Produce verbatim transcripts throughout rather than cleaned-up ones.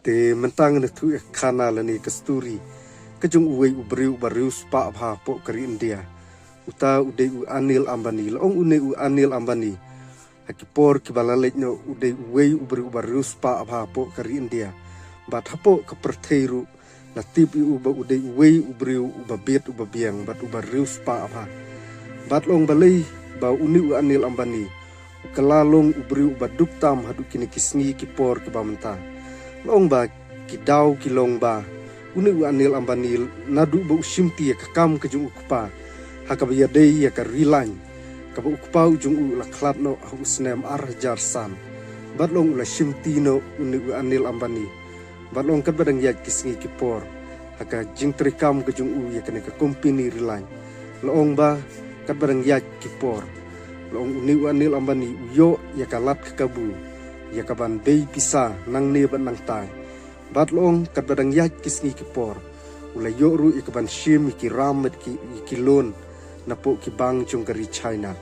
Te mynta ngan ïathuh ïa ka khana lane ka story ka jong uwei u briew uba riewspah bha hapoh ka ri India. Uta u dei u Anil Ambani. La ong une u Anil Ambani, ha ki por kiba la leit noh, u dei uwei u briew uba riewspah bha hapoh ka ri India. Bad hapoh ka pyrthei ruh la tip ïa u ba u dei uwei u briew uba bit uba biang bad uba riewspah bha. Bad la ong balei ba une u Anil Ambani u kylla long u briew uba duk tam haduh kine ki sngi ki por kiba mynta. La ong ba ki daw ki long ba une u Anil Ambani naduh ba u shimti ïa ka kam ka jong u kpa ha kaba ïadei ïa ka Reliance, kaba u kpa u jong u u la khlad noh ha u snem ar hajar san. Bad la ong u la shimti noh une u Anil Ambani. Bad la ong katba dang ïaid ki sngi ki por ha ka jingtrei kam ka jong u ïa kane ka company Reliance, la ong ba katba dang ïaid ki por, la ong une u Anil Ambani u ïoh ïa ka lad ka kabu ïa kaban bei pisa nangne bad nangtai. Bad la ong katba dang ïaid ki sngi ki por, u la ïoh ruh ïa kaban shim ïa ki ram bad ki, ïa ki loan napoh ki bank jong ka ri China.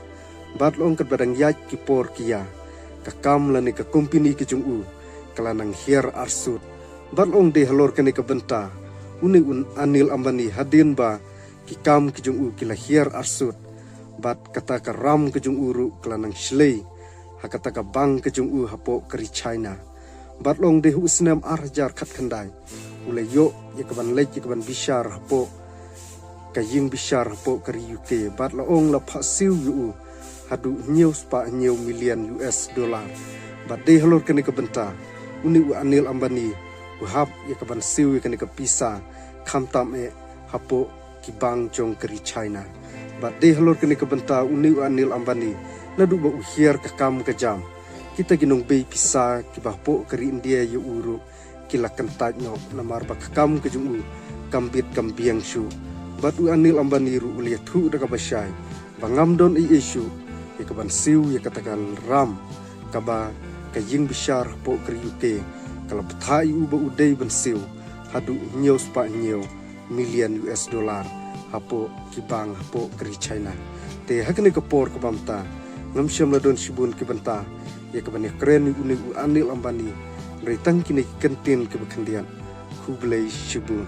Bad la ong katba dang ïaid ki por ki ïa, ka kam lane ka company ka jong u ka la nang hiar arsut. Bad la ong dei halor kane ka bynta une u Anil Ambani, hadien ba ki kam ki jong u ki la hiar arsut, bad kata ka ram ka jong u ruh ka la nang shlei ha kata ka bank ka jong u hapoh ka ri China. Bad la ong dei ha u snem ar hajar khatkhyndai u la ïoh ïa kaban leit ïa kaban bishar hapoh ka ïing bishar hapoh ka ri U K. Bad la ong la phah siew ïa u haduh hynñiew spah hynñiew million U S dollar. Bad dei halor kane ka bynta une u Anil Ambani u hap ïa kaban siew ïa kane ka pisa khamtam eh hapoh ki bank jong ka ri China. Bad dei halor kane ka bynta une u Anil Ambani naduh ba u hiar ka kam ka jam, kita ki nongbei pisa kiba hapoh ka ri India ïa u ruh ki la kyntait noh namar ba ka kam ka jong u kam bit kam biang shuh. Bad u Anil Ambani ruh u la ïathuh da kaba shai ba ngam don ei ei shuh ïa kaban siew ïa kata ka ram kaba ka ïing bishar hapoh ka ri U K ka la bthah ïa u ba u dei ban siew haduh hynñiew spah hynñiew million U S dollar hapoh ki bank hapoh ka ri China. Te ha kane ka por kaba mynta ngam shym la don shibun ki bynta ïa kaban ïakren ïa une u Anil Ambani, hynrei tang kine ki kyntien kiba khyndiat. Khublei shibun.